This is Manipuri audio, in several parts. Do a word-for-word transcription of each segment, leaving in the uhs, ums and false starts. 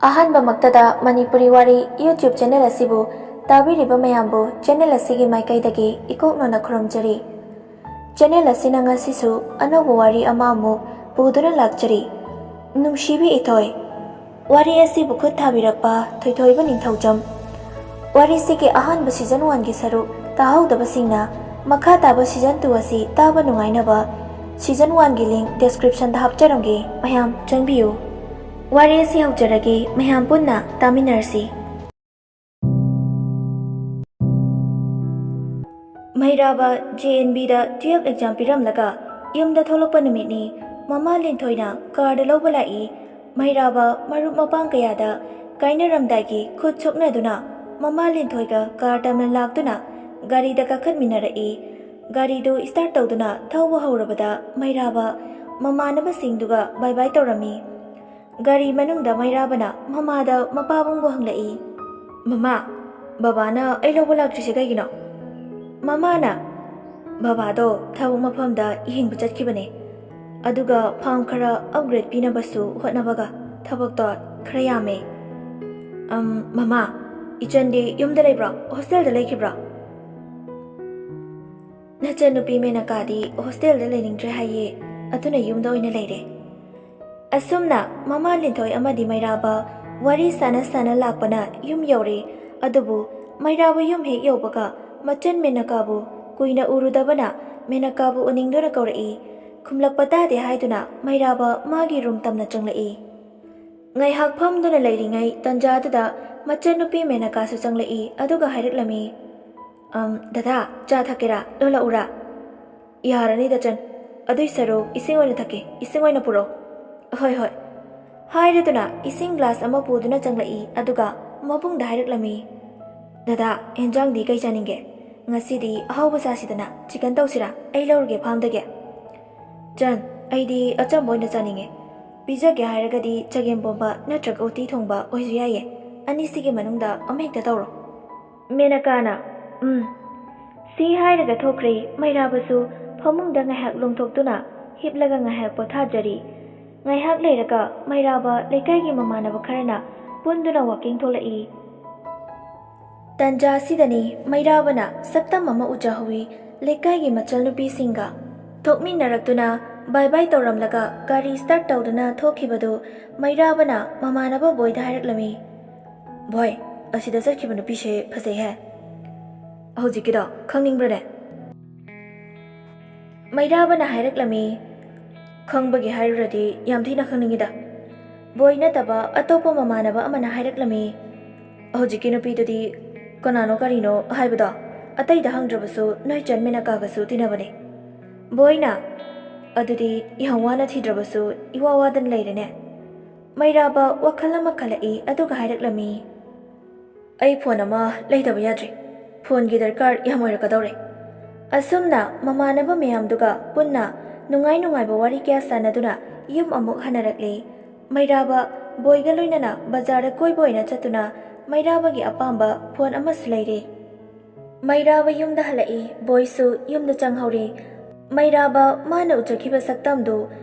ꯑꯍꯥꯟꯕꯃꯛꯇꯗ ꯃꯅꯤꯄꯨꯔꯤ ꯋꯥꯔꯤ YouTube ꯆꯦꯅꯦꯜ ꯑꯁꯤꯕꯨ ꯇꯥꯕꯤꯔꯤꯕ ꯃꯌꯥꯝꯕꯨ ꯆꯦꯅꯦꯜ ꯑꯁꯤꯒꯤ ꯃꯥꯏꯀꯩꯗꯒꯤ ꯏꯀꯣꯛꯅꯅ ꯈꯨꯔꯨꯝꯖꯔꯤ꯫ ꯆꯦꯅꯦꯜ ꯑꯁꯤꯅ ꯉꯁꯤꯁꯨ ꯑꯅꯧꯕ ꯋꯥꯔꯤ ꯑꯃ ꯑꯃꯨꯛ ꯄꯨꯗꯨꯅ ꯂꯥꯛꯆꯔꯤ꯫ ꯅꯨꯡꯁꯤꯕꯤ ꯏꯊꯣꯏ꯫ ꯋꯥꯔꯤ ꯑꯁꯤꯕꯨ ꯈꯨꯠ ꯊꯥꯕꯤꯔꯛꯄ ꯊꯣꯏꯊꯣꯏꯕ ꯅꯤꯡꯊꯧꯖꯝ꯫ ꯋꯥꯔꯤꯁꯤꯒꯤ ꯑꯍꯥꯟꯕ ꯁꯤꯖꯟ ꯋꯥꯟꯒꯤ ꯁꯔꯨꯛ ꯇꯥꯍꯧꯗꯕꯁꯤꯡꯅ ꯃꯈꯥ ꯇꯥꯕ ꯁꯤꯖꯟ ꯇꯨ ꯑꯁꯤ ꯇꯥꯕ ꯅꯨꯡꯉꯥꯏꯅꯕ ꯁꯤꯖꯟ ꯋꯥꯟꯒꯤ ꯂꯤꯡ ꯗꯦꯁꯀ꯭ꯔꯤꯞꯁꯟꯗ ꯍꯥꯞꯆꯔꯝꯒꯦ, ꯃꯌꯥꯝ ꯆꯪꯕꯤꯌꯨ꯫ ꯋꯥꯔꯤ ꯑꯁꯤ ꯍꯧꯖꯔꯒꯦ, ꯃꯌꯥꯝ ꯄꯨꯟꯅ ꯇꯥꯃꯤꯟꯅꯔꯁꯤ꯫ ꯃꯩꯔꯥꯕ ꯖꯦ ꯑꯦꯟ ꯕꯤꯗ ꯇꯨꯌꯦꯜꯐ ꯑꯦꯛꯖꯥꯝ ꯄꯤꯔꯝꯂꯒ ꯌꯨꯝꯗ ꯊꯣꯛꯂꯛꯄ ꯅꯨꯃꯤꯠꯅꯤ꯫ ꯃꯃꯥ ꯂꯤꯟꯊꯣꯏꯅ ꯀꯥꯔꯗ ꯂꯧꯕ ꯂꯥꯛꯏ꯫ ꯃꯩꯔꯥꯕ ꯃꯔꯨꯞ ꯃꯄꯥꯡ ꯀꯌꯥꯗ ꯀꯥꯏꯅꯔꯝꯗꯥꯏꯒꯤ ꯈꯨꯠ ꯁꯣꯛꯅꯗꯨꯅ ꯃꯃꯥ ꯂꯤꯟꯊꯣꯏꯒ ꯀꯥꯔ ꯇꯝꯅ ꯂꯥꯛꯇꯨꯅ ꯒꯥꯔꯤꯗ ꯀꯥꯈꯠꯃꯤꯟꯅꯔꯛꯏ꯫ ꯒꯥꯔꯤꯗꯨ ꯁ꯭ꯇꯥꯔꯠ ꯇꯧꯗꯨꯅ ꯊꯧꯕ ꯍꯧꯔꯕꯗ ꯃꯩꯔꯥꯕ ꯃꯃꯥꯟꯅꯕꯁꯤꯡꯗꯨꯒ ꯕꯥꯏ ꯕꯥꯏ ꯇꯧꯔꯝꯃꯤ꯫ ꯒꯥꯔꯤ ꯃꯅꯨꯡꯗ ꯃꯩꯔꯥꯕꯅ ꯃꯃꯥꯗ ꯃꯄꯥꯕꯨꯡꯕꯨ ꯍꯪꯂꯛꯏ, "ꯃꯃꯥ, ꯕꯕꯥꯅ ꯑꯩ ꯂꯧꯕ ꯂꯥꯛꯇ꯭ꯔꯤꯁꯦ ꯀꯩꯒꯤꯅꯣ?" ꯃꯃꯥꯅ, "ꯕꯕꯥꯗꯣ ꯊꯕꯛ ꯃꯐꯝꯗ ꯌꯦꯡꯕ ꯆꯠꯈꯤꯕꯅꯦ꯫ ꯑꯗꯨꯒ ꯐꯥꯝ ꯈꯔ ꯑꯞꯒ꯭ꯔꯦꯗ ꯄꯤꯅꯕꯁꯨ ꯍꯣꯠꯅꯕꯒ ꯊꯕꯛꯇꯣ ꯈꯔ ꯌꯥꯝꯃꯦ꯫" "ꯑꯝ, ꯃꯃꯥ, ꯏꯆꯟꯗꯤ ꯌꯨꯝꯗ ꯂꯩꯕ꯭ꯔꯣ? ꯍꯣꯁꯇꯦꯜꯗ ꯂꯩꯈꯤꯕ꯭ꯔꯣ?" "ꯅꯆꯟꯅꯨꯄꯤ ꯃꯦꯅꯀꯥꯗꯤ ꯍꯣꯁꯇꯦꯜꯗ ꯂꯩꯅꯤꯡꯗ꯭ꯔꯦ ꯍꯥꯏꯌꯦ, ꯑꯗꯨꯅ ꯌꯨꯝꯗ ꯑꯣꯏꯅ ꯂꯩꯔꯦ꯫" ꯑꯁꯨꯝꯅ ꯃꯃꯥ ꯂꯤꯟꯊꯣꯏ ꯑꯃꯗꯤ ꯃꯩꯔꯥꯕ ꯋꯥꯔꯤ ꯁꯥꯟꯅ ꯁꯥꯟꯅ ꯂꯥꯛꯄꯅ ꯌꯨꯝ ꯌꯧꯔꯦ꯫ ꯑꯗꯨꯕꯨ ꯃꯩꯔꯥꯕ ꯌꯨꯝ ꯍꯦꯛ ꯌꯧꯕꯒ ꯃꯆꯟ ꯃꯦꯅꯀꯥꯕꯨ ꯀꯨꯏꯅ ꯎꯔꯨꯗꯕꯅ ꯃꯦꯅꯀꯥꯕꯨ ꯎꯅꯤꯡꯗꯨꯅ ꯀꯧꯔꯛꯏ꯫ ꯈꯨꯝꯂꯛꯄ ꯇꯥꯗꯦ ꯍꯥꯏꯗꯨꯅ ꯃꯩꯔꯥꯕ ꯃꯥꯒꯤ ꯔꯨꯝ ꯇꯝꯅ ꯆꯪꯂꯛꯏ꯫ ꯉꯥꯏꯍꯥꯛ ꯐꯝꯗꯨꯅ ꯂꯩꯔꯤꯉꯩ ꯇꯟꯖꯥꯗꯨꯗ ꯃꯆꯟꯅꯨꯄꯤ ꯃꯦꯅꯀꯥꯁꯨ ꯆꯪꯂꯛꯏ, ꯑꯗꯨꯒ ꯍꯥꯏꯔꯛꯂꯝꯃꯤ, "ꯑꯝ, ꯗꯗꯥ, ꯆꯥ ꯊꯛꯀꯦꯔꯥ? ꯂꯣꯜꯂꯛꯎꯔꯥ?" "ꯌꯥꯔꯅꯤ ꯗꯆꯟ, ꯑꯗꯨꯏ ꯁꯔꯨꯛ ꯏꯁꯤꯡ ꯑꯣꯏꯅ ꯊꯛꯀꯦ, ꯏꯁꯤꯡ ꯑꯣꯏꯅ ꯄꯨꯔꯛꯑꯣ꯫" "ꯍꯣꯏ, ꯍꯣꯏ꯫" ꯍꯥꯏꯔꯗꯨꯅ ꯏꯁꯤꯡ ꯒ꯭ꯂꯥꯁ ꯑꯃ ꯄꯨꯗꯨꯅ ꯆꯪꯂꯛꯏ, ꯑꯗꯨꯒ ꯃꯕꯨꯡꯗ ꯍꯥꯏꯔꯛꯂꯝꯃꯤ, "ꯗꯗꯥ, ꯑꯦꯟꯖꯥꯡꯗꯤ ꯀꯩ ꯆꯥꯅꯤꯡꯒꯦ? ꯉꯁꯤꯗꯤ ꯑꯍꯥꯎꯕ ꯆꯥꯁꯤꯗꯅ, ꯆꯤꯀꯟ ꯇꯧꯁꯤꯔꯥ? ꯑꯩ ꯂꯧꯔꯒꯦ ꯐꯥꯝꯗꯒꯤ꯫" "ꯆꯟ, ꯑꯩꯗꯤ ꯑꯆꯝꯕ ꯑꯣꯏꯅ ꯆꯥꯅꯤꯡꯉꯦ꯫ ꯄꯤꯖꯒꯦ ꯍꯥꯏꯔꯒꯗꯤ ꯆꯒꯦꯝꯄꯣꯝꯕ ꯅꯠꯇ꯭ꯔꯒ ꯎꯇꯤ ꯊꯣꯡꯕ ꯑꯣꯏꯁꯨ ꯌꯥꯏꯌꯦ꯫ ꯑꯅꯤꯁꯤꯒꯤ ꯃꯅꯨꯡꯗ ꯑꯃ ꯍꯦꯛꯇ ꯇꯧꯔꯣ꯫" ꯃꯦꯅꯀꯥꯅ, "ꯎꯝ꯫" ꯁꯤ ꯍꯥꯏꯔꯒ ꯊꯣꯛꯈ꯭ꯔꯦ꯫ ꯃꯩꯔꯥꯕꯁꯨ ꯐꯃꯨꯡꯗ ꯉꯥꯏꯍꯥꯛ ꯂꯣꯡꯊꯣꯛꯇꯨꯅ ꯍꯤꯞꯂꯒ ꯉꯥꯏꯍꯥꯛ ꯄꯣꯊꯥꯖꯔꯤ꯫ ꯉꯥꯏꯍꯥꯛ ꯂꯩꯔꯒ ꯃꯩꯔꯥꯕ ꯂꯩꯀꯥꯏꯒꯤ ꯃꯃꯥꯟꯅꯕ ꯈꯔꯅ ꯄꯨꯟꯗꯨꯅ ꯋꯥꯀꯤꯡ ꯊꯣꯛꯂꯛꯏ꯫ ꯇꯟꯖꯥ ꯑꯁꯤꯗꯅꯤ ꯃꯩꯔꯥꯕꯅ ꯁꯛꯇꯝ ꯑꯃ ꯎꯖꯍꯧꯏ꯫ ꯂꯩꯀꯥꯏꯒꯤ ꯃꯆꯜꯅꯨꯄꯤꯁꯤꯡꯒ ꯊꯣꯛꯃꯤꯟꯅꯔꯛꯇꯨꯅ ꯕꯥꯏ ꯕꯥꯏ ꯇꯧꯔꯝꯂꯒ ꯒꯥꯔꯤ ꯁ꯭ꯇꯥꯔꯠ ꯇꯧꯗꯨꯅ ꯊꯣꯛꯈꯤꯕꯗꯨ ꯃꯩꯔꯥꯕꯅ ꯃꯃꯥꯟꯅꯕ ꯕꯣꯏꯗ ꯍꯥꯏꯔꯛꯂꯝꯃꯤ꯫ "ꯕꯣꯏ, ꯑꯁꯤꯗ ꯆꯠꯈꯤꯕ ꯅꯨꯄꯤꯁꯦ ꯐꯖꯩꯍꯦ꯫ ꯍꯧꯖꯤꯛꯀꯤꯗꯣ ꯈꯪꯅꯤꯡꯕ꯭ꯔꯅꯦ?" ꯃꯩꯔꯥꯕꯅ ꯍꯥꯏꯔꯛꯂꯝꯃꯤ꯫ "ꯈꯪꯕꯒꯤ ꯍꯥꯏꯔꯨꯔꯗꯤ ꯌꯥꯝ ꯊꯤꯅ ꯈꯪꯅꯤꯡꯉꯤꯗ꯫" ꯕꯣꯏ ꯅꯠꯇꯕ ꯑꯇꯣꯞꯄ ꯃꯃꯥꯟꯅꯕ ꯑꯃꯅ ꯍꯥꯏꯔꯛꯂꯝꯃꯤ꯫ "ꯍꯧꯖꯤꯛꯀꯤ ꯅꯨꯄꯤꯗꯨꯗꯤ ꯀꯅꯥꯅꯣ ꯀꯔꯤꯅꯣ ꯍꯥꯏꯕꯗꯣ ꯑꯇꯩꯗ ꯍꯪꯗ꯭ꯔꯕꯁꯨ ꯅꯣꯏ ꯆꯟ ꯃꯦꯅꯀꯥꯒꯁꯨ ꯇꯤꯟꯅꯕꯅꯦ꯫" ꯕꯣꯏꯅ, "ꯑꯗꯨꯗꯤ ꯌꯥꯝ ꯋꯥꯅ ꯊꯤꯗ꯭ꯔꯕꯁꯨ ꯏꯋꯥ ꯋꯥꯗꯅ ꯂꯩꯔꯦꯅꯦ꯫" ꯃꯩꯔꯥꯕ ꯋꯥꯈꯜ ꯑꯃ ꯈꯜꯂꯛꯏ, ꯑꯗꯨꯒ ꯍꯥꯏꯔꯛꯂꯝꯃꯤ꯫ "ꯑꯩ ꯐꯣꯟ ꯑꯃ ꯂꯩꯗꯕ ꯌꯥꯗ꯭ꯔꯦ꯫ ꯐꯣꯟꯒꯤ ꯗꯔꯀꯥꯔ ꯌꯥꯝ ꯑꯣꯏꯔꯛꯀꯗꯧꯔꯦ꯫" ꯑꯁꯨꯝꯅ ꯃꯃꯥꯟꯅꯕ ꯃꯌꯥꯝꯗꯨꯒ ꯄꯨꯟꯅ ꯅꯨꯡꯉꯥꯏ ꯅꯨꯡꯉꯥꯏꯕ ꯋꯥꯔꯤ ꯀꯌꯥ ꯁꯥꯟꯅꯗꯨꯅ ꯌꯨꯝ ꯑꯃꯨꯛ ꯍꯟꯅꯔꯛꯂꯤ꯫ ꯃꯩꯔꯥꯕ ꯕꯣꯏꯒ ꯂꯣꯏꯅꯅ ꯕꯖꯥꯔꯗ ꯀꯣꯏꯕ ꯑꯣꯏꯅ ꯆꯠꯇꯨꯅ ꯃꯩꯔꯥꯕꯒꯤ ꯑꯄꯥꯝꯕ ꯐꯣꯟ ꯑꯃꯁꯨ ꯂꯩꯔꯦ꯫ ꯃꯩꯔꯥꯕ ꯌꯨꯝꯗ ꯍꯜꯂꯛꯏ, ꯕꯣꯏꯁꯨ ꯌꯨꯝꯗ ꯆꯪꯍꯧꯔꯦ꯫ ꯃꯩꯔꯥꯕ ꯃꯥꯅ ꯎꯖꯈꯤꯕ ꯁꯛꯇꯝꯗꯨ,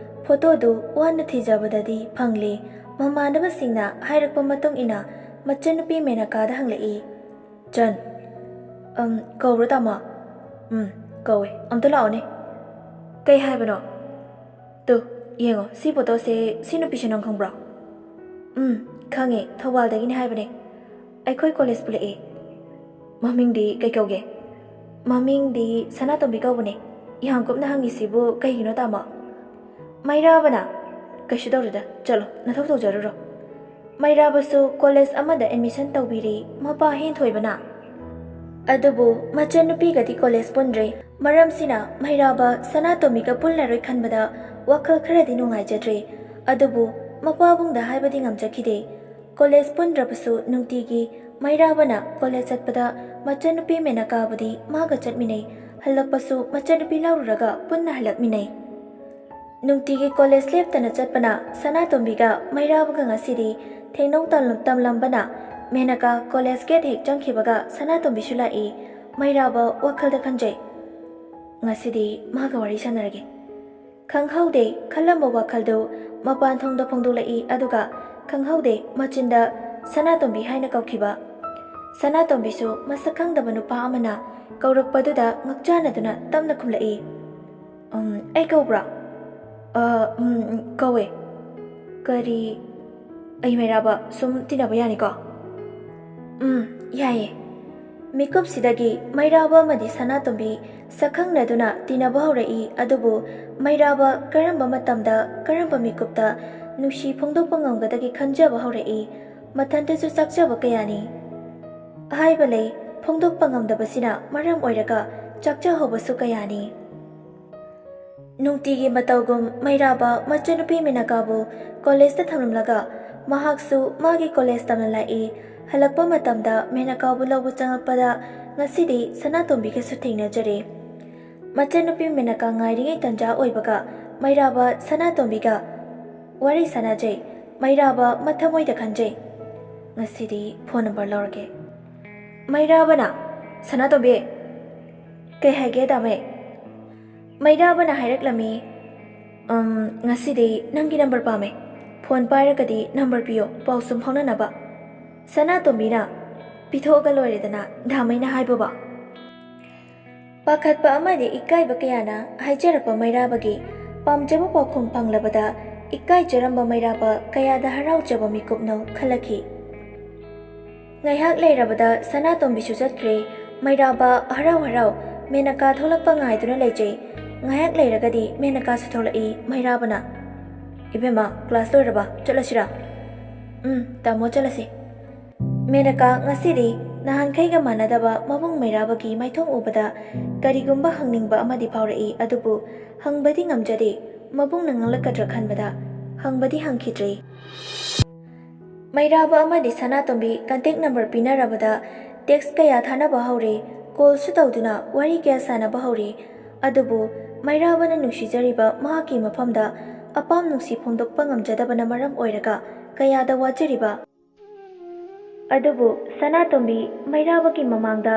ꯐꯣꯇꯣꯗꯨ ꯋꯥꯅ ꯊꯤꯖꯕꯗꯗꯤ ꯐꯪꯂꯦ꯫ ꯃꯃꯥꯟꯅꯕꯁꯤꯡꯅ ꯍꯥꯏꯔꯛꯄ ꯃꯇꯨꯡ ꯏꯟꯅ ꯃꯆꯟꯅꯨꯄꯤ ꯃꯦꯅꯀꯥꯗ ꯍꯪꯂꯛꯏ꯫ "ꯆꯟ꯫" "ꯑꯝ, ꯀꯧꯕ꯭ꯔꯣ ꯇꯥꯃꯣ?" "ꯎꯝ, ꯀꯧꯋꯦ꯫ ꯑꯝꯇ ꯂꯥꯛꯑꯣꯅꯦ꯫" "ꯀꯩ ꯍꯥꯏꯕꯅꯣ?" "ꯇꯨ, ꯌꯦꯡꯉꯣ, ꯁꯤ ꯐꯣꯇꯣꯁꯦ, ꯁꯤ ꯅꯨꯄꯤꯁꯦ ꯅꯪ ꯈꯪꯕ꯭ꯔꯣ?" "ꯎꯝ, ꯈꯪꯉꯦ, ꯊꯧꯕꯥꯜꯗꯒꯤꯅꯦ ꯍꯥꯏꯕꯅꯦ꯫ ꯑꯩꯈꯣꯏ ꯀꯣꯂꯦꯖ ꯄꯨꯜꯂꯛꯑꯦ꯫" "ꯃꯃꯤꯡꯗꯤ ꯀꯩ ꯀꯧꯒꯦ?" "ꯃꯃꯤꯡꯗꯤ ꯁꯅꯥꯇꯣꯝꯕꯤ ꯀꯧꯕꯅꯦ꯫" "ꯌꯥꯝ ꯀꯨꯞꯅ ꯍꯪꯉꯤꯁꯤꯕꯨ ꯀꯩꯒꯤꯅꯣ ꯇꯥꯃꯣ?" ꯃꯩꯔꯥꯕꯅ, "ꯀꯩꯁꯨ ꯇꯧꯗꯦꯗ, ꯆꯠꯂꯣ, ꯅꯊꯧ ꯇꯧꯖꯔꯨꯔꯣ꯫" ꯃꯩꯔꯥꯕꯁꯨ ꯀꯣꯂꯦꯖ ꯑꯃꯗ ꯑꯦꯗꯃꯤꯁꯟ ꯇꯧꯕꯤꯔꯦ ꯃꯄꯥ ꯍꯦꯟꯊꯣꯏꯕꯅ꯫ ꯑꯗꯨꯕꯨ ꯃꯆꯟꯅꯨꯄꯤꯒꯗꯤ ꯀꯣꯂꯦꯖ ꯄꯨꯟꯗ꯭ꯔꯦ꯫ ꯃꯔꯝꯁꯤꯅ ꯃꯩꯔꯥꯕ ꯁꯅꯥꯇꯣꯝꯕꯤꯒ ꯄꯨꯜꯂꯔꯣꯏ ꯈꯟꯕꯗ ꯋꯥꯈꯜ ꯈꯔꯗꯤ ꯅꯨꯡꯉꯥꯏꯖꯗ꯭ꯔꯦ꯫ ꯑꯗꯨꯕꯨ ꯃꯄꯥꯕꯨꯡꯗ ꯍꯥꯏꯕꯗꯤ ꯉꯝꯖꯈꯤꯗꯦ꯫ ꯀꯣꯂꯦꯖ ꯄꯨꯟꯗ꯭ꯔꯕꯁꯨ ꯅꯨꯡꯇꯤꯒꯤ ꯃꯩꯔꯥꯕꯅ ꯀꯣꯂꯦꯖ ꯆꯠꯄꯗ ꯃꯆꯟꯅꯨꯄꯤ ꯃꯦꯅꯀꯥꯕꯨꯗꯤ ꯃꯥꯒ ꯆꯠꯃꯤꯟꯅꯩ, ꯍꯜꯂꯛꯄꯁꯨ ꯃꯆꯟꯅꯨꯄꯤ ꯂꯧꯔꯨꯔꯒ ꯄꯨꯟꯅ ꯍꯜꯂꯛꯃꯤꯟꯅꯩ꯫ ꯅꯨꯡꯇꯤꯒꯤ ꯀꯣꯂꯦꯖ ꯂꯦꯞꯇꯅ ꯆꯠꯄꯅ ꯁꯅꯥꯇꯣꯝꯕꯤꯒ ꯃꯩꯔꯥꯕꯒ ꯉꯁꯤꯗꯤ ꯊꯦꯡꯅꯧ ꯇꯝ-, ꯇꯝꯂꯝꯕꯅ ꯃꯦꯅꯀꯥ ꯀꯣꯂꯦꯖ ꯒꯦꯠ ꯍꯦꯛ ꯆꯪꯈꯤꯕꯒ ꯁꯅꯥꯇꯣꯝꯕꯤꯁꯨ ꯂꯥꯛꯏ꯫ ꯃꯩꯔꯥꯕ ꯋꯥꯈꯜꯗ ꯈꯟꯖꯩ, "ꯉꯁꯤꯗꯤ ꯃꯥꯒ ꯋꯥꯔꯤ ꯁꯥꯟꯅꯔꯒꯦ꯫" ꯈꯪꯍꯧꯗꯦ, ꯈꯜꯂꯝꯕ ꯋꯥꯈꯜꯗꯨ ꯃꯄꯥꯟ ꯊꯣꯡꯗ ꯐꯣꯡꯗꯣꯛꯂꯛꯏ, ꯑꯗꯨꯒ ꯈꯪꯍꯧꯗꯦ ꯃꯆꯤꯟꯗ ꯁꯅꯥꯇꯣꯝꯕꯤ ꯍꯥꯏꯅ ꯀꯧꯈꯤꯕ꯫ ꯁꯅꯥꯇꯣꯝꯕꯤꯁꯨ ꯃꯁꯛ ꯈꯪꯗꯕ ꯅꯨꯄꯥ ꯑꯃꯅ ꯀꯧꯔꯛꯄꯗꯨꯗ ꯉꯛꯆꯥꯅꯗꯨꯅ ꯇꯞꯅ ꯈꯨꯝꯂꯛꯏ, "ꯎꯝ, ꯑꯩ ꯀꯧꯕ꯭ꯔꯥ? ꯑ, ꯎꯝ, ꯎꯝ, ꯀꯧꯋꯦ꯫ ꯀꯔꯤ, ꯑꯩ ꯃꯩꯔꯥꯕ ꯁꯨꯝ ꯇꯤꯟꯅꯕ ꯌꯥꯅꯤꯀꯣ?" "ꯎꯝ, ꯌꯥꯏꯌꯦ꯫" ꯃꯤꯀꯨꯞꯁꯤꯗꯒꯤ ꯃꯩꯔꯥꯕ ꯑꯃꯗꯤ ꯁꯅꯥꯇꯣꯝꯕꯤ ꯁꯛꯈꯪꯅꯗꯨꯅ ꯇꯤꯟꯅꯕ ꯍꯧꯔꯛꯏ꯫ ꯑꯗꯨꯕꯨ ꯃꯩꯔꯥꯕ ꯀꯔꯝꯕ ꯃꯇꯝꯗ, ꯀꯔꯝꯕ ꯃꯤꯀꯨꯞꯇ ꯅꯨꯡꯁꯤ ꯐꯣꯡꯗꯣꯛꯄ ꯉꯝꯒꯗꯒꯦ ꯈꯟꯖꯕ ꯍꯧꯔꯛꯏ꯫ ꯃꯊꯟꯇꯁꯨ ꯆꯥꯛꯆꯕ ꯀꯌꯥꯅꯤ꯫ ꯍꯥꯏꯕ ꯂꯩ, ꯐꯣꯡꯗꯣꯛꯄ ꯉꯝꯗꯕꯁꯤꯅ ꯃꯔꯝ ꯑꯣꯏꯔꯒ ꯆꯥꯛꯆꯍꯧꯕꯁꯨ ꯀꯌꯥꯅꯤ꯫ ꯅꯨꯡꯇꯤꯒꯤ ꯃꯇꯧꯒꯨꯝ ꯃꯩꯔꯥꯕ ꯃꯆꯟꯅꯨꯄꯤ ꯃꯦꯅꯀꯥꯕꯨ ꯀꯣꯂꯦꯖꯇ ꯊꯝꯂꯝꯂꯒ ꯃꯍꯥꯛꯁꯨ ꯃꯥꯒꯤ ꯀꯣꯂꯦꯖ ꯇꯝꯅ ꯂꯥꯛꯏ꯫ ꯍꯜꯂꯛꯄ ꯃꯇꯝꯗ ꯃꯦꯅꯀꯥꯕꯨ ꯂꯧꯕ ꯆꯪꯂꯛꯄꯗ ꯉꯁꯤꯗꯤ ꯁꯅꯥꯇꯣꯝꯕꯤꯒꯁꯨ ꯊꯦꯡꯅꯖꯔꯦ꯫ ꯃꯆꯟꯅꯨꯄꯤ ꯃꯦꯅꯀꯥ ꯉꯥꯏꯔꯤꯉꯩ ꯇꯟꯖꯥ ꯑꯣꯏꯕꯒ ꯃꯩꯔꯥꯕ ꯁꯅꯥꯇꯣꯝꯕꯤꯒ ꯋꯥꯔꯤ ꯁꯥꯟꯅꯖꯩ꯫ ꯃꯩꯔꯥꯕ ꯃꯊꯃꯣꯏꯗ ꯈꯟꯖꯩ, "ꯉꯁꯤꯗꯤ ꯐꯣꯟ ꯅꯝꯕꯔ ꯂꯧꯔꯒꯦ꯫" ꯃꯩꯔꯥꯕꯅ, "ꯁꯅꯥꯇꯣꯝꯕꯤ, ꯀꯩ ꯍꯥꯏꯒꯦ ꯗꯥꯃꯩ?" ꯃꯩꯔꯥꯕꯅ ꯍꯥꯏꯔꯛꯂꯝꯃꯤ, "ꯎꯝ, ꯉꯁꯤꯗꯤ ꯅꯪꯒꯤ ꯅꯝꯕꯔ ꯄꯥꯝꯃꯦ꯫ ꯐꯣꯟ ꯄꯥꯏꯔꯒꯗꯤ ꯅꯝꯕꯔ ꯄꯤꯌꯣ, ꯄꯥꯎ ꯁꯨꯝ ꯐꯥꯎꯅꯅꯕ꯫" ꯁꯅꯥꯇꯣꯝꯕꯤꯅ, "ꯄꯤꯊꯣꯛꯑꯒ ꯂꯣꯏꯔꯦꯗꯅ, ꯗꯥꯃꯩꯅ ꯍꯥꯏꯕꯕꯣ?" ꯄꯥꯈꯠꯄ ꯑꯃꯗꯤ ꯏꯀꯥꯏꯕ ꯀꯌꯥꯅ ꯍꯥꯏꯖꯔꯛꯄ ꯃꯩꯔꯥꯕꯒꯤ ꯄꯥꯝꯖꯕ ꯄꯥꯎꯈꯨꯝ ꯐꯪꯂꯕꯗ ꯏꯀꯥꯏꯖꯔꯝꯕ ꯃꯩꯔꯥꯕ ꯀꯌꯥꯗ ꯍꯔꯥꯎꯖꯕ ꯃꯤꯀꯨꯞꯅꯣ ꯈꯜꯂꯛꯈꯤ꯫ ꯉꯥꯏꯍꯥꯛ ꯂꯩꯔꯕꯗ ꯁꯅꯥꯇꯣꯝꯕꯤꯁꯨ ꯆꯠꯈ꯭ꯔꯦ꯫ ꯃꯩꯔꯥꯕ ꯍꯔꯥꯎ ꯍꯔꯥꯎ ꯃꯦꯅꯀꯥ ꯊꯣꯛꯂꯛꯄ ꯉꯥꯏꯗꯨꯅ ꯂꯩꯖꯩ꯫ ꯉꯥꯏꯍꯥꯛ ꯂꯩꯔꯒꯗꯤ ꯃꯦꯅꯀꯥꯁꯨ ꯊꯣꯛꯂꯛꯏ꯫ ꯃꯩꯔꯥꯕꯅ, "ꯏꯕꯦꯝꯃ, ꯀ꯭ꯂꯥꯁ ꯂꯣꯏꯔꯕ? ꯆꯠꯂꯁꯤꯔꯥ?" "ꯎꯝ, ꯇꯥꯃꯣ, ꯆꯠꯂꯁꯤ꯫" ꯃꯦꯅꯀꯥ ꯉꯁꯤꯗꯤ ꯅꯍꯥꯟꯈꯩꯒ ꯃꯥꯟꯅꯗꯕ ꯃꯕꯨꯡ ꯃꯩꯔꯥꯕꯒꯤ ꯃꯥꯏꯊꯣꯡ ꯎꯕꯗ ꯀꯔꯤꯒꯨꯝꯕ ꯍꯪꯅꯤꯡꯕ ꯑꯃꯗꯤ ꯐꯥꯎꯔꯛꯏ, ꯑꯗꯨꯕꯨ ꯍꯪꯕꯗꯤ ꯉꯝꯖꯗꯦ꯫ ꯃꯕꯨꯡꯅ ꯉꯥꯡꯂꯛꯀꯗ꯭ꯔꯥ ꯈꯟꯕꯗ ꯍꯪꯕꯗꯤ ꯍꯪꯈꯤꯗ꯭ꯔꯦ꯫ ꯃꯩꯔꯥꯕ ꯑꯃꯗꯤ ꯁꯅꯥꯇꯣꯝꯕꯤ ꯀꯟꯇꯦꯛ ꯅꯝꯕꯔ ꯄꯤꯅꯔꯕꯗ ꯇꯦꯛꯁ ꯀꯌꯥ ꯊꯥꯅꯕ ꯍꯧꯔꯦ꯫ ꯀꯣꯜꯁꯨ ꯇꯧꯗꯨꯅ ꯋꯥꯔꯤ ꯀꯌꯥ ꯁꯥꯟꯅꯕ ꯍꯧꯔꯦ꯫ ꯑꯗꯨꯕꯨ ꯃꯩꯔꯥꯕꯅ ꯅꯨꯡꯁꯤꯖꯔꯤꯕ ꯃꯍꯥꯛꯀꯤ ꯃꯐꯝꯗ ꯑꯄꯥꯝ ꯅꯨꯡꯁꯤ ꯐꯣꯡꯗꯣꯛꯄ ꯉꯝꯖꯗꯕꯅ ꯃꯔꯝ ꯑꯣꯏꯔꯒ ꯀꯌꯥꯗ ꯋꯥꯖꯔꯤꯕ꯫ ꯑꯗꯨꯕꯨ ꯁꯅꯥꯇꯣꯝꯕꯤ ꯃꯩꯔꯥꯕꯒꯤ ꯃꯃꯥꯡꯗ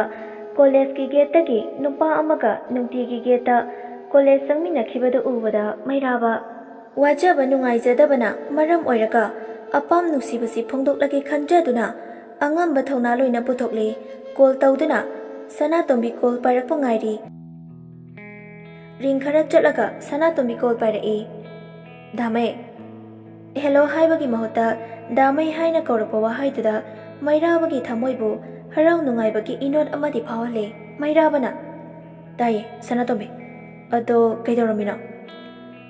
ꯀꯣꯂꯦꯖꯀꯤ ꯒꯦꯠꯇꯒꯤ ꯅꯨꯄꯥ ꯑꯃꯒ ꯅꯨꯡꯇꯤꯒꯤ ꯒꯦꯠꯇ ꯀꯣꯂꯦꯖ ꯆꯪꯃꯤꯟꯅꯈꯤꯕꯗꯨ ꯎꯕꯗ ꯃꯩꯔꯥꯕ, ꯋꯥꯖꯕ ꯅꯨꯡꯉꯥꯏꯖꯗꯕꯅ ꯃꯔꯝ ꯑꯣꯏꯔꯒ ꯑꯄꯥꯝ ꯅꯨꯡꯁꯤꯕꯁꯤ ꯐꯣꯡꯗꯣꯛꯂꯒꯦ ꯈꯟꯖꯗꯨꯅ ꯑꯉꯝꯕ ꯊꯧꯅꯥ ꯂꯣꯏꯅ ꯄꯨꯊꯣꯛꯂꯦ꯫ ꯀꯣꯜ ꯇꯧꯗꯨꯅ ꯁꯅꯥꯇꯣꯝꯕꯤ ꯀꯣꯜ ꯄꯥꯏꯔꯛꯄ ꯉꯥꯏꯔꯤ꯫ ꯔꯤꯡ ꯈꯔ ꯆꯠꯂꯒ ꯁꯅꯥꯇꯣꯝꯕꯤ ꯀꯣꯜ ꯄꯥꯏꯔꯛꯏ꯫ ꯗꯥꯃꯩ꯫ ꯍꯦꯂꯣ ꯍꯥꯏꯕꯒꯤ ꯃꯍꯨꯠꯇ ꯗꯥꯃꯩ ꯍꯥꯏꯅ ꯀꯧꯔꯛꯄ ꯋꯥꯍꯩꯗꯨꯗ ꯃꯩꯔꯥꯕꯒꯤ ꯊꯃꯣꯏꯕꯨ ꯍꯔꯥꯎ ꯅꯨꯡꯉꯥꯏꯕꯒꯤ ꯏꯅꯣꯠ ꯑꯃꯗꯤ ꯐꯥꯎꯍꯜꯂꯦ꯫ ꯃꯩꯔꯥꯕꯅ, "ꯇꯥꯏꯌꯦ ꯁꯅꯥꯇꯣꯝꯕꯤ꯫ ꯑꯗꯣ ꯀꯩꯗꯧꯔꯝꯃꯤꯅꯣ?"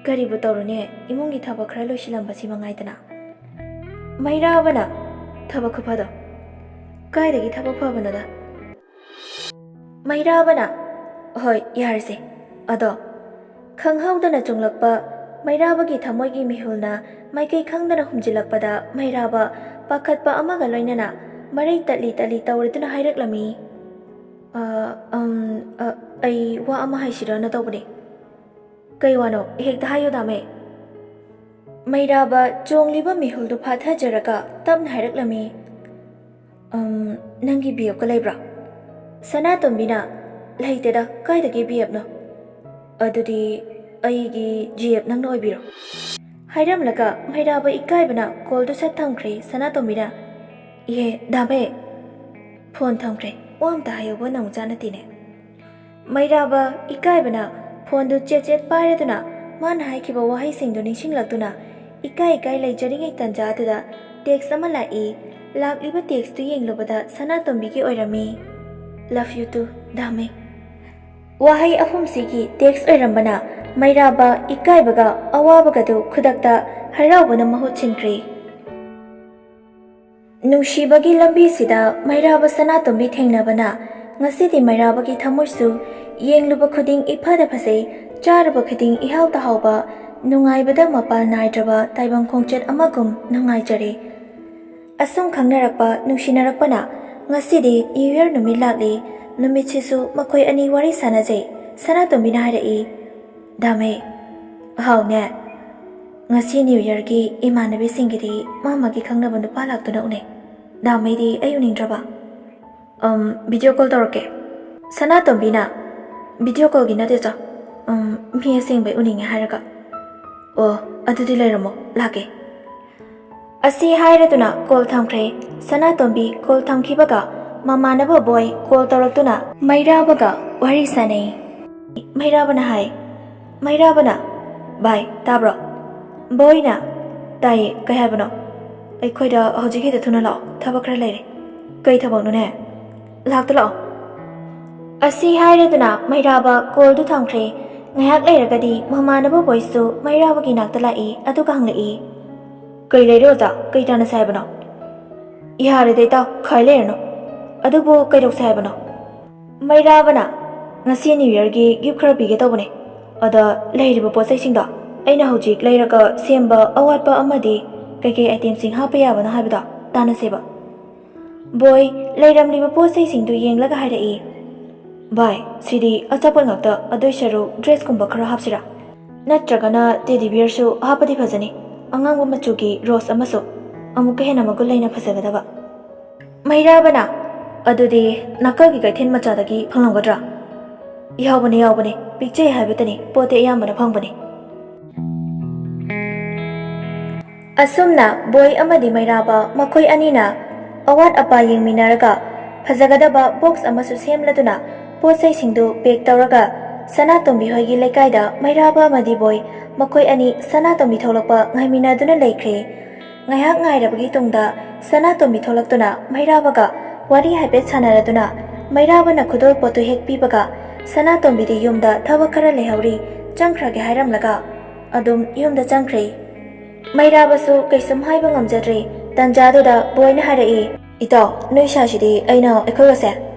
"ꯀꯔꯤꯕꯨ ꯇꯧꯔꯨꯅꯤ, ꯏꯃꯨꯡꯒꯤ ꯊꯕꯛ ꯈꯔ ꯂꯣꯏꯁꯤꯜꯂꯝꯕꯁꯤ ꯃꯉꯥꯏꯗꯅ꯫" ꯃꯩꯔꯥꯕꯅ, "ꯊꯕꯛ ꯈꯨꯐꯗꯣ꯫ ꯀꯥꯏꯗꯒꯤ ꯊꯕꯛ ꯐꯕꯅꯣꯗ?" ꯃꯩꯔꯥꯕꯅ, "ꯍꯣꯏ, ꯌꯥꯔꯁꯦ꯫ ꯑꯗꯣ?" ꯈꯪꯍꯧꯗꯅ ꯆꯣꯡꯂꯛꯄ ꯃꯩꯔꯥꯕꯒꯤ ꯊꯃꯣꯏꯒꯤ ꯃꯤꯍꯨꯜꯅ ꯃꯥꯏꯀꯩ ꯈꯪꯗꯅ ꯍꯨꯝꯖꯤꯜꯂꯛꯄꯗ ꯃꯩꯔꯥꯕ ꯄꯥꯈꯠꯄ ꯑꯃꯒ ꯂꯣꯏꯅꯅ ꯃꯔꯩ ꯇꯠꯂꯤ ꯇꯠꯂꯤ ꯇꯧꯔꯗꯨꯅ ꯍꯥꯏꯔꯛꯂꯝꯃꯤ, "ꯑ, ꯑꯝ, ꯑ, ꯑꯩ ꯋꯥ ꯑꯃ ꯍꯥꯏꯁꯤꯔꯅ ꯇꯧꯕꯅꯦ꯫" "ꯀꯩ ꯋꯥꯅꯣ? ꯍꯦꯛꯇ ꯍꯥꯏꯌꯨ ꯗꯥꯃꯩ꯫" ꯃꯩꯔꯥꯕ ꯆꯣꯡꯂꯤꯕ ꯃꯤꯍꯨꯜꯗꯨ ꯐꯥꯊꯖꯔꯒ ꯇꯞꯅ ꯍꯥꯏꯔꯛꯂꯝꯃꯤ, "ꯑꯝ, ꯅꯪꯒꯤ ꯕꯤ ꯑꯦꯐꯀ ꯂꯩꯕ꯭ꯔꯥ?" ꯁꯅꯥꯇꯣꯝꯕꯤꯅ, "ꯂꯩꯇꯦꯗ, ꯀꯥꯏꯗꯒꯤ ꯕꯤ ꯑꯦꯐꯅꯣ?" "ꯑꯗꯨꯗꯤ ꯑꯩꯒꯤ ꯖꯤ ꯑꯦꯐ ꯅꯪꯅ ꯑꯣꯏꯕꯤꯔꯣ?" ꯍꯥꯏꯔꯝꯂꯒ ꯃꯩꯔꯥꯕ ꯏꯀꯥꯏꯕꯅ ꯀꯣꯜꯗꯨ ꯁꯠ ꯊꯝꯈ꯭ꯔꯦ꯫ ꯁꯅꯥꯇꯣꯝꯕꯤꯅ, "ꯏꯍꯦ ꯗꯥꯃꯩ꯫" ꯐꯣꯟ ꯊꯝꯈ꯭ꯔꯦ꯫ "ꯋꯥ ꯑꯝꯇ ꯍꯥꯏꯍꯧꯕ ꯅꯪ ꯆꯥꯅꯠꯇꯦꯅꯦ꯫" ꯃꯩꯔꯥꯕ ꯏꯀꯥꯏꯕꯅ ꯐꯣꯟꯗꯨ ꯆꯦꯠ ꯆꯦꯠ ꯄꯥꯏꯔꯗꯨꯅ ꯃꯥꯅ ꯍꯥꯏꯈꯤꯕ ꯋꯥꯍꯩꯁꯤꯡꯗꯨ ꯅꯤꯡꯁꯤꯡꯂꯛꯇꯨꯅ ꯏꯀꯥꯏ ꯏꯀꯥꯏ ꯂꯩꯖꯔꯤꯉꯩ ꯇꯟꯖꯥꯗꯨꯗ ꯇꯦꯛꯁ ꯑꯃ ꯂꯥꯛꯏ꯫ ꯂꯥꯛꯂꯤꯕ ꯇꯦꯛꯁꯇꯨ ꯌꯦꯡꯂꯨꯕꯗ ꯁꯅꯥꯇꯣꯝꯕꯤꯒꯤ ꯑꯣꯏꯔꯝꯃꯤ꯫ "Love you too, ꯗꯥꯃꯩ꯫" ꯋꯥꯍꯩ ꯑꯍꯨꯝꯁꯤꯒꯤ ꯇꯦꯛꯁ ꯑꯣꯏꯔꯝꯕꯅ ꯃꯩꯔꯥꯕ ꯏꯀꯥꯏꯕꯒ ꯑꯋꯥꯕꯒꯗꯨ ꯈꯨꯗꯛꯇ ꯍꯔꯥꯎꯕꯅ ꯃꯍꯨꯠ ꯁꯤꯟꯈ꯭ꯔꯦ꯫ ꯅꯨꯡꯁꯤꯕꯒꯤ ꯂꯝꯕꯤꯁꯤꯗ ꯃꯩꯔꯥꯕ ꯁꯅꯥꯇꯣꯝꯕꯤ ꯊꯦꯡꯅꯕꯅ ꯉꯁꯤꯗꯤ ꯃꯩꯔꯥꯕꯒꯤ ꯊꯃꯣꯏꯁꯨ ꯌꯦꯡꯂꯨꯕ ꯈꯨꯗꯤꯡ ꯏꯐꯗ ꯐꯖꯩ, ꯆꯥꯔꯨꯕ ꯈꯨꯗꯤꯡ ꯏꯍꯥꯎꯇ ꯍꯥꯎꯕ, ꯅꯨꯡꯉꯥꯏꯕꯗ ꯃꯄꯥꯜ ꯅꯥꯏꯗ꯭ꯔꯕ ꯇꯥꯏꯕꯪ ꯈꯣꯡꯆꯠ ꯑꯃꯒꯨꯝ ꯅꯨꯡꯉꯥꯏꯖꯔꯦ꯫ ꯑꯁꯨꯝ ꯈꯪꯅꯔꯛꯄ, ꯅꯨꯡꯁꯤꯅꯔꯛꯄꯅ ꯉꯁꯤꯗꯤ ꯅ꯭ꯌꯨ ꯌꯔ ꯅꯨꯃꯤꯠ ꯂꯥꯛꯂꯤ꯫ ꯅꯨꯃꯤꯠꯁꯤꯁꯨ ꯃꯈꯣꯏ ꯑꯅꯤ ꯋꯥꯔꯤ ꯁꯥꯟꯅꯖꯩ꯫ ꯁꯅꯥꯇꯣꯝꯕꯤꯅ ꯍꯥꯏꯔꯛꯏ, "ꯗꯥꯃꯩ, ꯍꯥꯎꯅꯦ, ꯉꯁꯤ ꯅ꯭ꯌꯨ ꯌꯔꯒꯤ ꯏꯃꯥꯟꯅꯕꯤꯁꯤꯡꯒꯤꯗꯤ ꯃꯥ ꯃꯥꯒꯤ ꯈꯪꯅꯕ ꯅꯨꯄꯥ ꯂꯥꯛꯇꯨꯅ ꯎꯅꯩ꯫ ꯗꯥꯃꯩꯗꯤ ꯑꯩ ꯎꯅꯤꯡꯗ꯭ꯔꯕ?" "ꯑꯝ, ꯚꯤꯗꯤꯑꯣ ꯀꯣꯜ ꯇꯧꯔꯛꯀꯦ꯫" ꯁꯅꯥꯇꯣꯝꯕꯤꯅ, "ꯚꯤꯗꯤꯑꯣ ꯀꯣꯜꯒꯤ ꯅꯠꯇꯦ ꯆꯣ, ꯑꯝ, ꯃꯤ ꯑꯁꯦꯡꯕꯩ ꯎꯅꯤꯡꯉꯦ ꯍꯥꯏꯔꯒ꯫" "ꯑꯣ, ꯑꯗꯨꯗꯤ ꯂꯩꯔꯝꯃꯣ, ꯂꯥꯛꯀꯦ꯫ ꯑꯁꯤ ꯍꯥꯏꯔꯗꯨꯅ ꯀꯣꯜ ꯊꯝꯈ꯭ꯔꯦ꯫ ꯁꯅꯥꯇꯣꯝꯕꯤ ꯀꯣꯜ ꯊꯝꯈꯤꯕꯒ ꯃꯃꯥꯟꯅꯕ ꯕꯣꯏ ꯀꯣꯜ ꯇꯧꯔꯛꯇꯨꯅ ꯃꯩꯔꯥꯕꯒ ꯋꯥꯔꯤ ꯁꯥꯟꯅꯩ꯫ ꯃꯩꯔꯥꯕꯅ ꯍꯥꯏ, ꯃꯩꯔꯥꯕꯅ, "ꯚꯥꯏ, ꯇꯥꯕ꯭ꯔꯣ?" ꯕꯣꯏꯅ, "ꯇꯥꯏꯌꯦ, ꯀꯩ ꯍꯥꯏꯕꯅꯣ?" "ꯑꯩꯈꯣꯏꯗ ꯍꯧꯖꯤꯛꯀꯤꯗ ꯊꯨꯅ ꯂꯥꯛꯑꯣ, ꯊꯕꯛ ꯈꯔ ꯂꯩꯔꯦ꯫" "ꯀꯩ ꯊꯕꯛꯅꯣꯅꯦ?" "ꯂꯥꯛꯇ ꯂꯥꯛꯑꯣ꯫" ꯑꯁꯤ ꯍꯥꯏꯔꯗꯨꯅ ꯃꯩꯔꯥꯕ ꯀꯣꯜꯗꯨ ꯊꯝꯈ꯭ꯔꯦ꯫ ꯉꯥꯏꯍꯥꯛ ꯂꯩꯔꯒꯗꯤ ꯃꯃꯥꯟꯅꯕ ꯕꯣꯏꯁꯨ ꯃꯩꯔꯥꯕꯒꯤ ꯅꯥꯛꯇ ꯂꯥꯛꯏ, ꯑꯗꯨꯒ ꯍꯪꯂꯛꯏ, "ꯀꯩ ꯂꯩꯔꯦ ꯑꯣꯖꯥ? ꯀꯩ ꯇꯥꯟꯅꯁꯦ ꯍꯥꯏꯕꯅꯣ?" "ꯌꯥꯔꯦꯗ ꯏꯇꯥꯎ, ꯈꯥꯏ ꯂꯩꯔꯅꯨ꯫ ꯑꯗꯨꯕꯨ ꯀꯩꯗꯧꯁꯦ ꯍꯥꯏꯕꯅꯣ?" ꯃꯩꯔꯥꯕꯅ, "ꯉꯁꯤ ꯅ꯭ꯌꯨ ꯌꯔꯒꯤ ꯒꯤꯐ ꯈꯔ ꯄꯤꯒꯦ ꯇꯧꯕꯅꯦ꯫ ꯑꯗ ꯂꯩꯔꯤꯕ ꯄꯣꯠ ꯆꯩꯁꯤꯡꯗꯣ ꯑꯩꯅ ꯍꯧꯖꯤꯛ ꯂꯩꯔꯒ ꯁꯦꯝꯕ ꯑꯋꯥꯠꯄ ꯑꯃꯗꯤ ꯀꯩꯀꯩ ꯑꯥꯏꯇꯦꯝꯁꯤꯡ ꯍꯥꯞꯄ ꯌꯥꯕꯅꯣ ꯍꯥꯏꯕꯗꯣ ꯇꯥꯟꯅꯁꯦꯕ꯫" ꯕꯣꯏ ꯂꯩꯔꯝꯂꯤꯕ ꯄꯣꯠ ꯆꯩꯁꯤꯡꯗꯨ ꯌꯦꯡꯂꯒ ꯍꯥꯏꯔꯛꯏ, "ꯚꯥꯏ, ꯁꯤꯗꯤ ꯑꯆꯥꯄꯣꯠ ꯉꯥꯛꯇ, ꯑꯗꯨꯏ ꯁꯔꯨꯛ ꯗ꯭ꯔꯦꯁꯀꯨꯝꯕ ꯈꯔ ꯍꯥꯞꯁꯤꯔꯥ? ꯅꯠꯇ꯭ꯔꯒꯅ ꯇꯦꯗꯤ ꯕꯤꯌꯔꯁꯨ ꯍꯥꯞꯄꯗꯤ ꯐꯖꯅꯤ, ꯑꯉꯥꯡꯕ ꯃꯆꯨꯒꯤ ꯔꯣꯁ ꯑꯃꯁꯨ, ꯑꯃꯨꯛꯀ ꯍꯦꯟꯅ ꯃꯒꯨꯟ ꯂꯩꯅ ꯐꯖꯒꯗꯕ꯫" ꯃꯩꯔꯥꯕꯅ, "ꯑꯗꯨꯗꯤ ꯅꯥꯀꯜꯒꯤ ꯀꯩꯊꯦꯜ ꯃꯆꯥꯗꯒꯤ ꯐꯪꯂꯝꯒꯗ꯭ꯔꯥ?" "ꯌꯥꯎꯕꯅꯦ, ꯌꯥꯎꯕꯅꯦ, ꯄꯤꯛꯆꯩ ꯍꯥꯏꯕꯇꯅꯤ, ꯄꯣꯠꯇꯤ ꯑꯌꯥꯝꯕꯅ ꯐꯪꯕꯅꯦ꯫" ꯑꯁꯨꯝꯅ ꯕꯣꯏ ꯑꯃꯗꯤ ꯃꯩꯔꯥꯕ ꯃꯈꯣꯏ ꯑꯅꯤꯅ ꯑꯋꯥꯠ ꯑꯄꯥ ꯌꯦꯡꯃꯤꯟꯅꯔꯒ ꯐꯖꯒꯗꯕ ꯕꯣꯛꯁ ꯑꯃꯁꯨ ꯁꯦꯝꯂꯗꯨꯅ ꯄꯣꯠ ꯆꯩꯁꯤꯡꯗꯨ ꯄꯦꯛ ꯇꯧꯔꯒ ꯁꯅꯥꯇꯣꯝꯕꯤ ꯍꯣꯏꯒꯤ ꯂꯩꯀꯥꯏꯗ ꯃꯩꯔꯥꯕ ꯑꯃꯗꯤ ꯕꯣꯏ ꯃꯈꯣꯏ ꯑꯅꯤ ꯁꯅꯥꯇꯣꯝꯕꯤ ꯊꯣꯛꯂꯛꯄ ꯉꯥꯏꯃꯤꯟꯅꯗꯨꯅ ꯂꯩꯈ꯭ꯔꯦ꯫ ꯉꯥꯏꯍꯥꯛ ꯉꯥꯏꯔꯕꯒꯤ ꯇꯨꯡꯗ ꯁꯅꯥꯇꯣꯝꯕꯤ ꯊꯣꯛꯂꯛꯇꯨꯅ ꯃꯩꯔꯥꯕꯒ ꯋꯥꯔꯤ ꯍꯥꯏꯐꯦꯠ ꯁꯥꯟꯅꯔꯗꯨꯅ ꯃꯩꯔꯥꯕꯅ ꯈꯨꯗꯣꯜ ꯄꯣꯠꯇꯨ ꯍꯦꯛ ꯄꯤꯕꯒ ꯁꯅꯥꯇꯣꯝꯕꯤꯗꯤ ꯌꯨꯝꯗ ꯊꯕꯛ ꯈꯔ ꯂꯩꯍꯧꯔꯤ, ꯆꯪꯈ꯭ꯔꯒꯦ ꯍꯥꯏꯔꯝꯂꯒ ꯑꯗꯨꯝ ꯌꯨꯝꯗ ꯆꯪꯈ꯭ꯔꯦ꯫ ꯃꯩꯔꯥꯕꯁꯨ ꯀꯩꯁꯨꯝ ꯍꯥꯏꯕ ꯉꯝꯖꯗ꯭ꯔꯦ꯫ ꯇꯟꯖꯥꯗꯨꯗ ꯕꯣꯏꯅ ꯍꯥꯏꯔꯛꯏ, "ꯏꯇꯥꯎ, ꯅꯣꯏ ꯁꯥꯏꯁꯤꯗꯤ ꯑꯩꯅ ꯑꯩꯈꯣꯏꯒꯁꯦ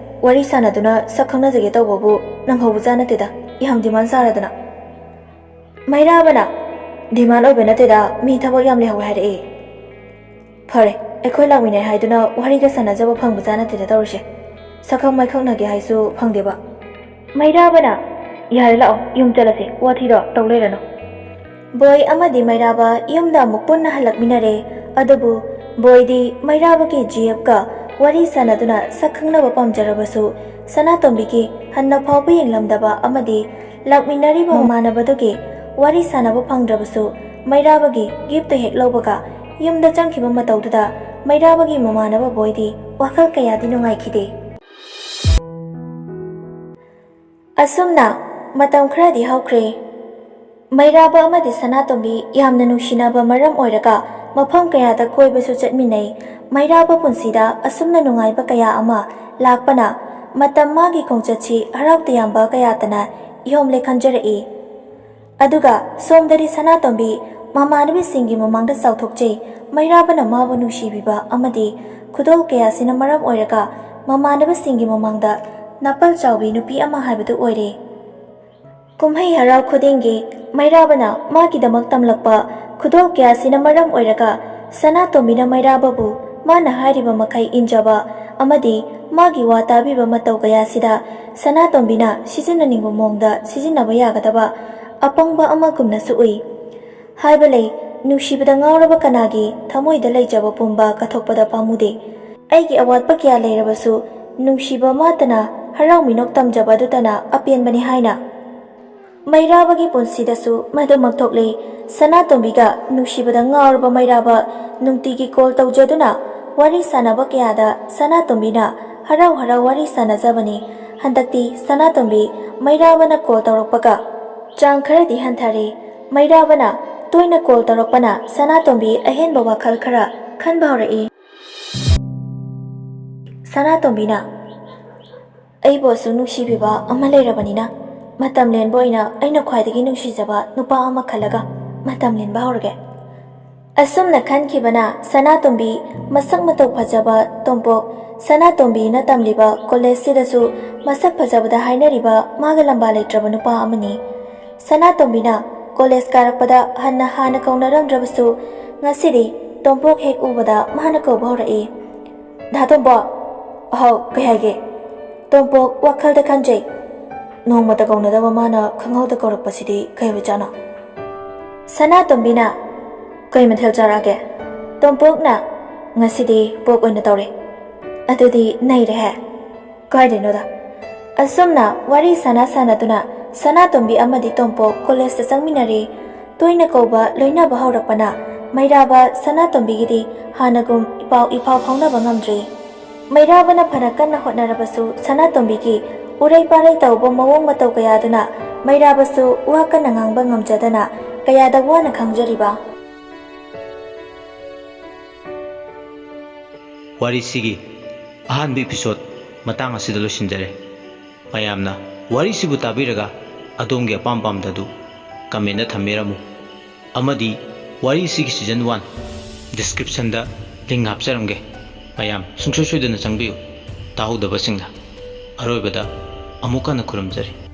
ꯋꯥꯔꯤ ꯁꯥꯟꯅꯗꯨꯅ ꯁꯛ ꯈꯪꯅꯖꯒꯦ ꯇꯧꯕꯕꯨ ꯅꯪꯍꯧꯕꯖꯥ ꯅꯠꯇꯦꯗ, ꯌꯥꯝ ꯗꯤꯃꯥꯟ ꯁꯥꯔꯗꯅ꯫" ꯃꯩꯔꯥꯕꯅ, "ꯗꯤꯃꯥꯟ ꯑꯣꯏꯕ ꯅꯠꯇꯦꯗ, ꯃꯤ ꯊꯕꯛ ꯌꯥꯝ ꯂꯩꯍꯧꯋꯦ ꯍꯥꯏꯔꯛꯑꯦ꯫" "ꯐꯔꯦ, ꯑꯩꯈꯣꯏ ꯂꯥꯛꯃꯤꯟꯅꯩ ꯍꯥꯏꯗꯨꯅ ꯋꯥꯔꯤꯒ ꯁꯥꯟꯅꯖꯕ ꯐꯪꯕꯖꯥ ꯅꯠꯇꯦꯗ ꯇꯧꯔꯤꯁꯦ꯫ ꯁꯛꯈꯪ ꯃꯥꯏꯈꯪꯅꯒꯦ ꯍꯥꯏꯁꯨ ꯐꯪꯗꯦꯕ꯫" ꯃꯩꯔꯥꯕꯅ, "ꯌꯥꯔꯦ, ꯂꯥꯛꯑꯣ, ꯌꯨꯝ ꯆꯠꯂꯁꯦ, ꯋꯥꯊꯤꯗꯣ ꯇꯧ ꯂꯩꯔꯅꯨ꯫" ꯕꯣꯏ ꯑꯃꯗꯤ ꯃꯩꯔꯥꯕ ꯌꯨꯝꯗ ꯑꯃꯨꯛ ꯄꯨꯟꯅ ꯍꯜꯂꯛꯃꯤꯟꯅꯔꯦ꯫ ꯑꯗꯨꯕꯨ ꯕꯣꯏꯗꯤ ꯃꯩꯔꯥꯕꯒꯤ ꯖꯤꯑꯦꯐꯀ ꯋꯥꯔꯤ ꯁꯥꯟꯅꯗꯨꯅ ꯁꯛ ꯈꯪꯅꯕ ꯄꯥꯝꯖꯔꯕꯁꯨ, ꯁꯅꯥꯇꯣꯝꯕꯤꯒꯤ ꯍꯟꯅ ꯐꯥꯎꯕ ꯌꯦꯡꯂꯝꯗꯕ ꯑꯃꯗꯤ ꯂꯥꯛꯃꯤꯟꯅꯔꯤꯕ ꯃꯃꯥꯟꯅꯕꯗꯨꯒꯤ ꯋꯥꯔꯤ ꯁꯥꯟꯅꯕ ꯐꯪꯗ꯭ꯔꯕꯁꯨ, ꯃꯩꯔꯥꯕꯒꯤ ꯒꯤꯐꯇꯨ ꯍꯦꯛ ꯂꯧꯕꯒ ꯌꯨꯝꯗ ꯆꯪꯈꯤꯕ ꯃꯇꯧꯗꯨꯗ ꯃꯩꯔꯥꯕꯒꯤ ꯃꯃꯥꯟꯅꯕ ꯕꯣꯏꯗꯤ ꯋꯥꯈꯜ ꯀꯌꯥꯗꯤ ꯅꯨꯡꯉꯥꯏꯈꯤꯗꯦ꯫ ꯑꯁꯨꯝꯅ ꯃꯇꯝ ꯈꯔꯗꯤ ꯍꯧꯈ꯭ꯔꯦ꯫ ꯃꯩꯔꯥꯕ ꯑꯃꯗꯤ ꯁꯅꯥꯇꯣꯝꯕꯤ ꯌꯥꯝꯅ ꯅꯨꯡꯁꯤꯅꯕ ꯃꯔꯝ ꯑꯣꯏꯔꯒ ꯃꯐꯝ ꯀꯌꯥꯗ ꯀꯣꯏꯕꯁꯨ ꯆꯠꯃꯤꯟꯅꯩ꯫ ꯃꯩꯔꯥꯕ ꯄꯨꯟꯁꯤꯗ ꯑꯁꯨꯝꯅ ꯅꯨꯡꯉꯥꯏꯕ ꯀꯌꯥ ꯑꯃ ꯂꯥꯛꯄꯅ ꯃꯇꯝ ꯃꯥꯒꯤ ꯈꯣꯡꯆꯠꯁꯤ ꯍꯔꯥꯎ ꯇꯌꯥꯝꯕ ꯀꯌꯥꯇꯅ ꯏꯍꯣꯝꯂꯦ ꯈꯟꯖꯔꯛꯏ꯫ ꯑꯗꯨꯒ ꯁꯣꯝꯗꯗꯤ ꯁꯅꯥꯇꯣꯝꯕꯤ ꯃꯃꯥꯟꯅꯕꯤꯁꯤꯡꯒꯤ ꯃꯃꯥꯡꯗ ꯆꯥꯎꯊꯣꯛꯆꯩ꯫ ꯃꯩꯔꯥꯕꯅ ꯃꯥꯕꯨ ꯅꯨꯡꯁꯤꯕꯤꯕ ꯑꯃꯗꯤ ꯈꯨꯗꯣꯜ ꯀꯌꯥꯁꯤꯅ ꯃꯔꯝ ꯑꯣꯏꯔꯒ ꯃꯃꯥꯟꯅꯕꯁꯤꯡꯒꯤ ꯃꯃꯥꯡꯗ ꯅꯥꯄꯜ ꯆꯥꯎꯕꯤ ꯅꯨꯄꯤ ꯑꯃ ꯍꯥꯏꯕꯗꯨ ꯑꯣꯏꯔꯦ꯫ ꯀꯨꯝꯍꯩ ꯍꯔꯥꯎ ꯈꯨꯗꯤꯡꯒꯤ ꯃꯩꯔꯥꯕꯅ ꯃꯥꯒꯤꯗꯃꯛ ꯇꯝꯂꯛꯄ ꯈꯨꯗꯣꯜ ꯀꯌꯥꯁꯤꯅ ꯃꯔꯝ ꯑꯣꯏꯔꯒ ꯁꯅꯥꯇꯣꯝꯕꯤꯅ ꯃꯩꯔꯥꯕꯕꯨ ꯃꯥꯅ ꯍꯥꯏꯔꯤꯕ ꯃꯈꯩ ꯏꯟꯖꯕ ꯑꯃꯗꯤ ꯃꯥꯒꯤ ꯋꯥ ꯇꯥꯕꯤꯕ ꯃꯇꯧ ꯀꯌꯥꯁꯤꯗ ꯁꯅꯥꯇꯣꯝꯕꯤꯅ ꯁꯤꯖꯤꯟꯅꯅꯤꯡꯕ ꯃꯑꯣꯡꯗ ꯁꯤꯖꯤꯟꯅꯕ ꯌꯥꯒꯗꯕ ꯑꯄꯪꯕ ꯑꯃꯒꯨꯝꯅꯁꯨ ꯎꯏ꯫ ꯍꯥꯏꯕ ꯂꯩ, "ꯅꯨꯡꯁꯤꯕꯗ ꯉꯥꯎꯔꯕ ꯀꯅꯥꯒꯤ ꯊꯃꯣꯏꯗ ꯂꯩꯖꯕ ꯄꯨꯝꯕ ꯀꯠꯊꯣꯛꯄꯗ ꯄꯥꯝꯃꯨꯗꯦ"꯫ ꯑꯩꯒꯤ ꯑꯋꯥꯠꯄ ꯀꯌꯥ ꯂꯩꯔꯕꯁꯨ ꯅꯨꯡꯁꯤꯕ ꯃꯥꯇꯅ ꯍꯔꯥꯎ ꯃꯤꯅꯣꯛ ꯇꯝꯖꯕ ꯑꯗꯨꯇꯅ ꯑꯄꯦꯟꯕꯅꯤ ꯍꯥꯏꯅ ꯃꯩꯔꯥꯕꯒꯤ ꯄꯨꯟꯁꯤꯗꯁꯨ ꯃꯗꯨꯃꯛ ꯊꯣꯛꯂꯦ꯫ ꯁꯅꯥꯇꯣꯝꯕꯤꯒ ꯅꯨꯡꯁꯤꯕꯗ ꯉꯥꯎꯔꯕ ꯃꯩꯔꯥꯕ ꯅꯨꯡꯇꯤꯒꯤ ꯀꯣꯜ ꯇꯧꯖꯗꯨꯅ ꯋꯥꯔꯤ ꯁꯥꯟꯅꯕ ꯀꯌꯥꯗ ꯁꯅꯥꯇꯣꯝꯕꯤꯅ ꯍꯔꯥꯎ ꯍꯔꯥꯎ ꯋꯥꯔꯤ ꯁꯥꯟꯅꯖꯕꯅꯤ꯫ ꯍꯟꯗꯛꯇꯤ ꯁꯅꯥꯇꯣꯝꯕꯤ ꯃꯩꯔꯥꯕꯅ ꯀꯣꯜ ꯇꯧꯔꯛꯄꯒ ꯆꯥꯡ ꯈꯔꯗꯤ ꯍꯟꯊꯔꯦ꯫ ꯃꯩꯔꯥꯕꯅ ꯇꯣꯏꯅ ꯀꯣꯜ ꯇꯧꯔꯛꯄꯅ ꯁꯅꯥꯇꯣꯝꯕꯤ ꯑꯍꯦꯟꯕ ꯋꯥꯈꯜ ꯈꯔ ꯈꯟꯕ ꯍꯧꯔꯛꯏ꯫ ꯁꯅꯥꯇꯣꯝꯕꯤꯅ, "ꯑꯩꯕꯨ ꯑꯁꯨꯛ ꯅꯨꯡꯁꯤꯕꯤꯕ ꯑꯃ ꯂꯩꯔꯕꯅꯤꯅ ꯃꯇꯝ ꯂꯦꯟꯕ ꯑꯣꯏꯅ ꯑꯩꯅ ꯈ꯭ꯋꯥꯏꯗꯒꯤ ꯅꯨꯡꯁꯤꯖꯕ ꯅꯨꯄꯥ ꯑꯃ ꯈꯜꯂꯒ ꯃꯇꯝ ꯂꯦꯟꯕ ꯍꯧꯔꯒꯦ"꯫ ꯑꯁꯨꯝꯅ ꯈꯟꯈꯤꯕꯅ ꯁꯅꯥꯇꯣꯝꯕꯤ ꯃꯁꯛ ꯃꯇꯧ ꯐꯖꯕ ꯇꯣꯝꯄꯣꯛ, ꯁꯅꯥꯇꯣꯝꯕꯤꯅ ꯇꯝꯂꯤꯕ ꯀꯣꯂꯦꯖꯁꯤꯗꯁꯨ ꯃꯁꯛ ꯐꯖꯕꯗ ꯍꯥꯏꯅꯔꯤꯕ ꯃꯥꯒ ꯂꯝꯕꯥ ꯂꯩꯇ꯭ꯔꯕ ꯅꯨꯄꯥ ꯑꯃꯅꯤ꯫ ꯁꯅꯥꯇꯣꯝꯕꯤꯅ ꯀꯣꯂꯦꯖ ꯀꯥꯔꯛꯄꯗ ꯍꯟꯅ ꯍꯥꯟꯅ ꯀꯧꯅꯔꯝꯗ꯭ꯔꯕꯁꯨ ꯉꯁꯤꯗꯤ ꯇꯣꯝꯄꯣꯛ ꯍꯦꯛ ꯎꯕꯗ ꯃꯥꯅ ꯀꯧꯕ ꯍꯧꯔꯛꯏ꯫ "ꯗꯥ ꯇꯣꯝꯄꯣꯛ!" "ꯍꯥꯎ, ꯀꯩ ꯍꯥꯏꯒꯦ?" ꯇꯣꯝꯄꯣꯛ ꯋꯥꯈꯜꯗ ꯈꯟꯖꯩ꯫ "ꯅꯣꯡꯃꯇ ꯀꯧꯅꯗꯕ ꯃꯥꯅ ꯈꯪꯍꯧꯗ ꯀꯧꯔꯛꯄꯁꯤꯗꯤ ꯀꯩ ꯑꯣꯏꯖꯥꯠꯅꯣ?" ꯁꯅꯥꯇꯣꯝꯕꯤꯅ, "ꯀꯩ ꯃꯊꯦꯜ ꯆꯥꯔꯛꯑꯒꯦ?" ꯇꯣꯝꯄꯣꯛꯅ, "ꯉꯁꯤꯗꯤ ꯄꯣꯛ ꯑꯣꯏꯅ ꯇꯧꯔꯦ"꯫ "ꯑꯗꯨꯗꯤ ꯅꯩꯔꯦꯍꯦ꯫ ꯀꯥꯏꯗꯩꯅꯣꯗ?" ꯑꯁꯨꯝꯅ ꯋꯥꯔꯤ ꯁꯥꯟꯅ ꯁꯥꯟꯅꯗꯨꯅ ꯁꯅꯥꯇꯣꯝꯕꯤ ꯑꯃꯗꯤ ꯇꯣꯝꯄꯣꯛ ꯀꯣꯂꯦꯖꯇ ꯆꯪꯃꯤꯟꯅꯔꯦ꯫ ꯇꯣꯏꯅ ꯀꯧꯕ ꯂꯣꯏꯅꯕ ꯍꯧꯔꯛꯄꯅ ꯃꯩꯔꯥꯕ ꯁꯅꯥꯇꯣꯝꯕꯤꯒꯤꯗꯤ ꯍꯥꯟꯅꯒꯨꯝ ꯏꯄꯥꯎ ꯏꯐꯥꯎ ꯐꯥꯎꯅꯕ ꯉꯝꯗ꯭ꯔꯦ꯫ ꯃꯩꯔꯥꯕꯅ ꯐꯅ ꯀꯟꯅ ꯍꯣꯠꯅꯔꯕꯁꯨ ꯁꯅꯥꯇꯣꯝꯕꯤꯒꯤ ꯎꯔꯩ ꯄꯥꯔꯩ ꯇꯧꯕ ꯃꯑꯣꯡ ꯃꯇꯧ ꯀꯌꯥꯗꯨꯅ ꯃꯩꯔꯥꯕꯁꯨ ꯋꯥ ꯀꯟꯅ ꯉꯥꯡꯕ ꯉꯝꯖꯗꯅ ꯀꯌꯥꯗ ꯋꯥꯅ ꯈꯥꯡꯖꯔꯤꯕ꯫ ꯋꯥꯔꯤꯁꯤꯒꯤ ꯑꯍꯥꯟꯕ episode ꯃꯇꯥꯡ ꯑꯁꯤꯗ ꯂꯣꯏꯁꯤꯟꯖꯔꯦ꯫ ꯃꯌꯥꯝꯅ ꯋꯥꯔꯤꯁꯤꯕꯨ ꯇꯥꯕꯤꯔꯒ ꯑꯗꯣꯝꯒꯤ ꯑꯄꯥꯝ ꯄꯥꯝꯗꯗꯨ comment ꯇ ꯊꯝꯕꯤꯔꯝꯃꯨ꯫ ꯑꯃꯗꯤ ꯋꯥꯔꯤꯁꯤꯒꯤ season one description ꯗ link ꯍꯥꯞꯆꯔꯝꯒꯦ꯫ ꯃꯌꯥꯝ ꯁꯨꯡꯁꯣꯏ ꯁꯣꯏꯗꯅ ꯆꯪꯕꯤꯌꯨ꯫ ꯇꯥꯍꯧꯗꯕꯁꯤꯡꯅ꯫ ꯑꯔꯣꯏꯕꯗ ꯑꯃꯨꯛ ꯍꯟꯅ ꯈꯨꯔꯨꯝꯖꯔꯤ꯫